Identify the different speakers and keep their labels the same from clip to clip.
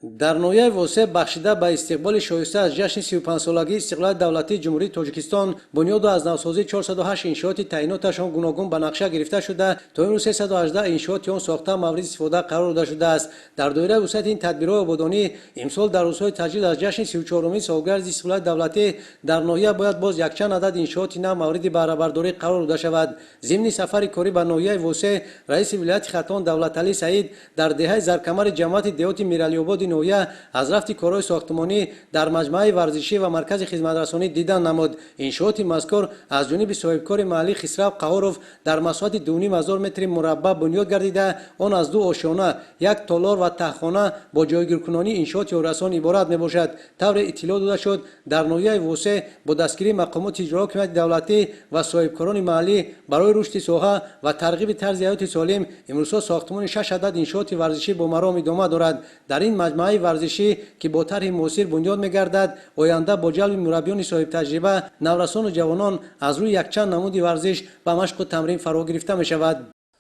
Speaker 1: Дар ноҳияи Восе, бахшида ба истиқболи шоиста аз ҷашни 35-солагии истиқлолияти давлатии Ҷумҳурии Тоҷикистон, бунёду аз навсозии 408 иншооти таъиноташон гуногун ба нақша гирифта шуда, то имрӯз 318 иншооти он сохта мавриди истифода қарор дода шудааст. Дар доираи вусъати ин тадбирҳои ободонӣ, имсол дар рӯзҳои таҷлил аз ҷашни 34-умин солгарди истиқлолияти давлатӣ дар ноҳия бояд боз якчанд адад иншооти нав мавриди баҳрабардорӣ қарор дода шавад. Зимни сафари корӣ ба ноҳияи Восе, раиси вилояти Хатлон Давлаталӣ Саид дар деҳаи Заркамари ҷамоати деҳоти Миралиободи ноҳия аз рафти корҳои сохтмонӣ дар маҷмӯаи варзишӣ ва маркази хизматрасонӣ дидан намуд. Иншооти мазкур аз ҷониби соҳибкори маҳаллӣ Хисрав Қаҳоров дар масоҳати 2500 метри мураббаъ бунёд гардида, он аз ду ошёна, як толор ва таҳхона бо ҷойгиркунонии иншооти ёррасон иборат мебошад. Тавре иттилоъ дода шуд, дар ноҳияи Восе бо дастгирии мақомоти иҷроии ҳокимияти давлатӣ ва соҳибкорони маҳаллӣ барои рушди соҳа ва тарғиби тарзи ҳаёти солим имрӯзҳо сохтмони шаш адад иншооти варзишӣ бо маром идома дорад. Дар ин маҷмӯаи варзишӣ, ки бо тарҳи муосир бунёд мегардад, оянда бо ҷалби мураббиёни соҳибтаҷриба наврасону ҷавонон аз рӯи якчанд намуди варзиш ба машқу тамрин фаро гирифта мешавад.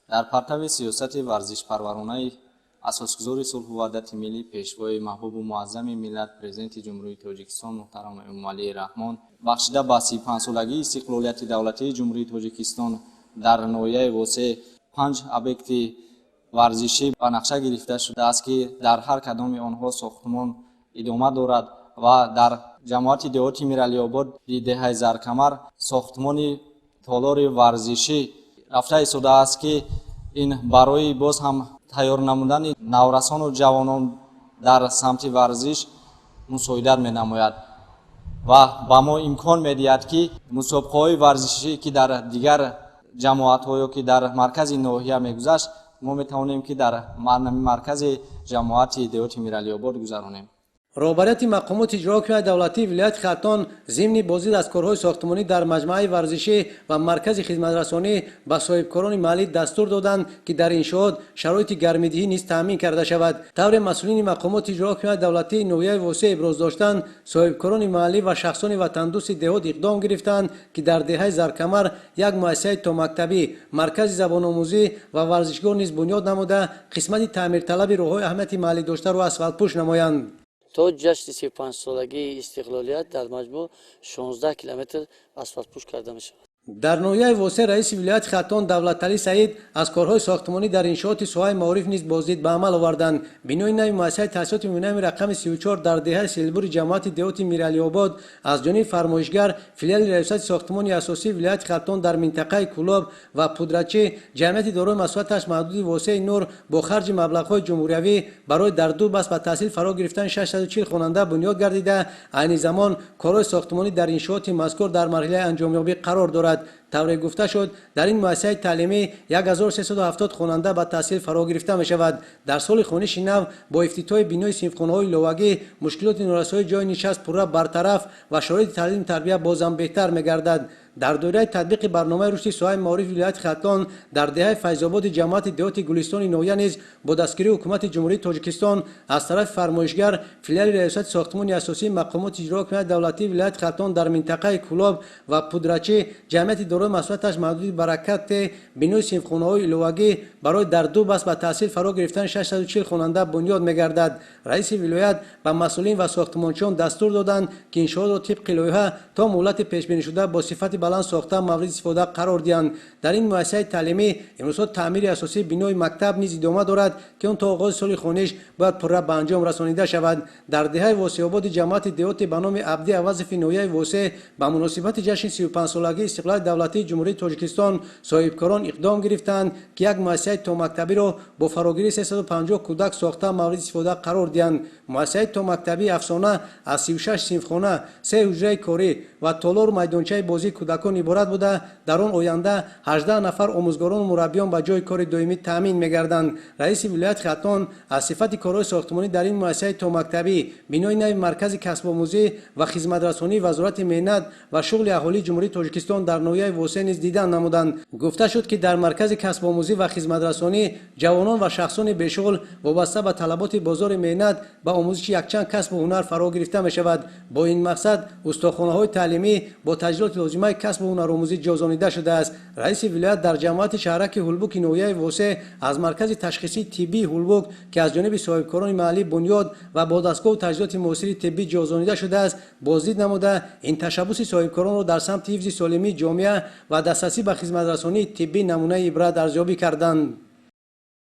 Speaker 2: Дар партави сиёсати варзишпарваронаи асосгузори сулҳу ваҳдати миллӣ, пешвои маҳбубу муаззами миллат, Президенти Ҷумҳурии Тоҷикистон муҳтарам Эмомалӣ Раҳмон, бахшида ба 35-солагии истиқлолияти давлатии Ҷумҳурии Тоҷикистон, дар ноҳияи Восе панҷ объекти варзишӣ ба нақша гирифта шудааст, ки дар ҳар кадоми онҳо сохтмон идома дорад ва дар ҷамоати деҳоти Миралиободи деҳаи Заркамар сохтмони толори варзишӣ рафта истодааст, ки ин барои боз ҳам тайёр намудани наврасону ҷавонон дар самти варзиш мусоидат менамояд ва ба мо имкон медиҳад, ки мусобиқаҳои варзишӣ, ки дар дигар ҷамоатҳо ё ки дар маркази ноҳия мегузашт, мо метавонем, ки дар маркази ҷамоати деҳоти Миралиобод гузаронем.
Speaker 1: Роҳбарияти мақомоти иҷроии ҳокимияти давлатии вилояти Хатлон зимни боздид аз корҳои сохтмонӣ дар маҷмӯаи варзишӣ ва маркази хизматрасонӣ ба соҳибкорони маҳаллӣ дастур доданд, ки дар иншоот шароити гармидиҳӣ низ таъмин карда шавад. Тавре масъулини мақомоти иҷроии ҳокимияти давлатии ноҳияи Восе иброз доштанд, соҳибкорони маҳаллӣ ва шахсони ватандӯсти деҳот иқдом гирифтанд, ки дар деҳаи Заркамар як муассисаи томактабӣ, маркази забономӯзӣ ва варзишгоҳ низ бунёд намуда, қисмати таъмирталаби роҳҳои аҳамияти маҳаллӣ доштаро асфалтпӯш намоянд.
Speaker 3: То ҷашни 35-солагии истиқлолият дар маҷмӯъ 16 километр асфалтпӯш карда мешавад.
Speaker 1: Дар ноҳияи Восе раиси вилояти Хатлон Давлаталӣ Саид аз корҳои сохтмонӣ дар иншооти соҳаи маориф низ боздид ба амал оварданд. Бинои нави муассисаи таҳсилоти миёнаи рақами 34 дар деҳаи Селбури ҷамоати деҳоти Миралиобод аз ҷониби фармоишгар, филиали раёсати сохтмони асосии вилояти Хатлон дар минтақаи Кӯлоб ва пудрачӣ, ҷамъияти дорои масъулияташ маҳдуди Восеи Нур, бо харҷи маблағҳои ҷумҳуриявӣ барои дар ду баст ба таҳсил фаро гирифтани 640 хонанда бунёд гардида, айни замон корҳои сохтмонӣ дар иншооти мазкур дар марҳилаи анҷомёбӣ қарор дорад. Тавре гуфта шуд, дар ин муассисаи таълимӣ 1370 хонанда ба таҳсил фаро гирифта мешавад. Дар соли хониши нав бо ифтитоҳи бинои синфхонаҳои иловагӣ мушкилоти норасоии ҷойи нишаст пурра бартараф ва шароити таълиму тарбия бозам беҳтар мегардад. Дар доираи татбиқи барномаи рушди соҳаи маорифи вилояти Хатлон дар деҳаи Файзободи ҷамоати деҳоти Гулистони ноҳия низ бо дастгирии ҳукумати Ҷумҳурии Тоҷикистон аз тарафи фармоишгар, филиали раёсати сохтмони асосии мақомоти иҷроии ҳокимияти давлатии вилояти Хатлон дар минтақаи Кӯлоб ва пудрачӣ, ҷамъияти дорои масъулияташ маҳдуди Баракат бинои синфхонаҳои иловагӣ барои дар ду баст ба таҳсил фаро гирифтани 640 хонанда бунёд мегардад. Раиси вилоят ба масъулин ва сохтмончиён дастур доданд, ки иншоотро тибқи лоиҳа то муҳлати пешбинишуда бо сифати баланд сохта мавриди истифода қарор диҳанд. Дар ин муассисаи таълимӣ имрӯзҳо таъмири асосии бинои мактаб низ идома дорад, ки он то оғози соли хониш бояд пурра ба анҷом расонида шавад. Дар деҳаи Восеободи ҷамоати деҳоти ба номи Абди Авазови ноҳияи Восе ба муносибати ҷашни 35-солагии истиқлолияти давлатии Ҷумҳурии Тоҷикистон соҳибкорон иқдом гирифтанд, ки як муассисаи томактабиро бо фарогирии 350 кӯдак сохта мавриди истифода қарор диҳанд. Муассисаи томактабии Афсона аз 36 синфхона, се ҳуҷраи корӣ ва толору майдончаи бозии кӯдакон иборат буда, дар он оянда 18 нафар омӯзгорону мураббиён ба ҷойи кори доимӣ таъмин мегарданд. Раиси вилояти Хатлон аз сифати корҳои сохтмонӣ дар ин муассисаи томактабӣ, бинои нави маркази касбомӯзӣ ва хизматрасонии Вазорати меҳнат ва шуғли аҳолии Ҷумҳурии Тоҷикистон дар ноҳияи Восе низ дидан намуданд. Гуфта шуд, ки дар маркази касбомӯзӣ ва хизматрасонӣ ҷавонон ва шахсони бешуғл вобаста ба талаботи бозори меҳнат ба омӯзиши якчанд касбу ҳунар фаро гирифта мешавад. Бо ин мақсад устохонаҳои таълимӣ бо таҷҳизоти лозимаи касбу ҳунаромӯзӣ ҷозонида шудааст. Раиси вилоят дар ҷамоати шаҳраки Ҳулбуки ноҳияи Восеъ аз маркази ташхисии тиббии Ҳулбук, ки аз ҷониби соҳибкорони маҳаллӣ бунёд ва бо дастгоҳу таҷҳизоти муосири тиббӣ ҷозонида шудааст, боздид намуда, ин ташаббуси соҳибкоронро дар самти ҳифзи солимии ҷомеа ва дастрасӣ ба хизматрасонии тиббӣ намунаи ибрат арзёбӣ карданд.